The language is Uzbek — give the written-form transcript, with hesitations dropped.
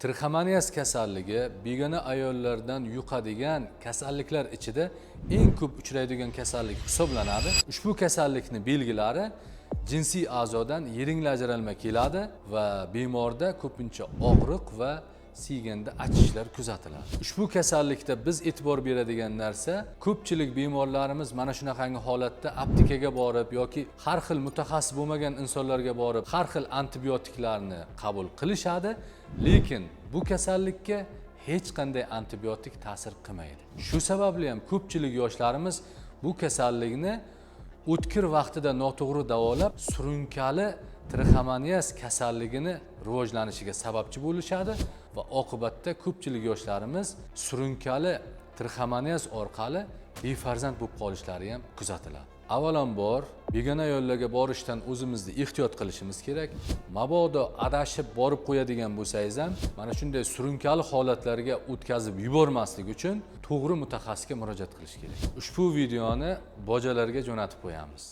Trixomoniyaz kasalligi begona ayollardan yuqadigan kasalliklar ichida eng ko'p uchraydigan kasallik hisoblanadi. Ushbu kasallikni belgilari jinsiy a'zodan yiringli ajralma keladi va bemorda ko'pincha og'riq va siyganda achishlar kuzatiladi. Ushbu kasallikda biz e'tibor beradigan narsa, ko'pchilik bemorlarimiz mana shunaqangi holatda aptekaga borib yoki har xil mutaxassis bo'lmagan insonlarga borib har xil antibiotiklarni qabul qilishadi, lekin bu kasallikka hech qanday antibiotik ta'sir qilmaydi. Shu sababli ham ko'pchilik yoshlarimiz bu kasallikni o'tkir vaqtida noto'g'ri davolab, surunkali trixomoniyaz kasalligini rivojlanishiga sababchi bo'lishadi va oqibatda ko'pchilik yoshlarimiz surunkali trixomoniyaz orqali befarzand bo'lib qolishlari ham kuzatiladi. Avvalambor, begona ayollarga borishdan o'zimizni ehtiyot qilishimiz kerak. Mabodo adashib borib qo'yadigan bo'lsangiz ham, mana shunday surunkali holatlarga o'tkazib yubormaslik uchun to'g'ri mutaxassisga murojaat qilish kerak. Ushbu videoni bojalarga jo'natib qo'yamiz.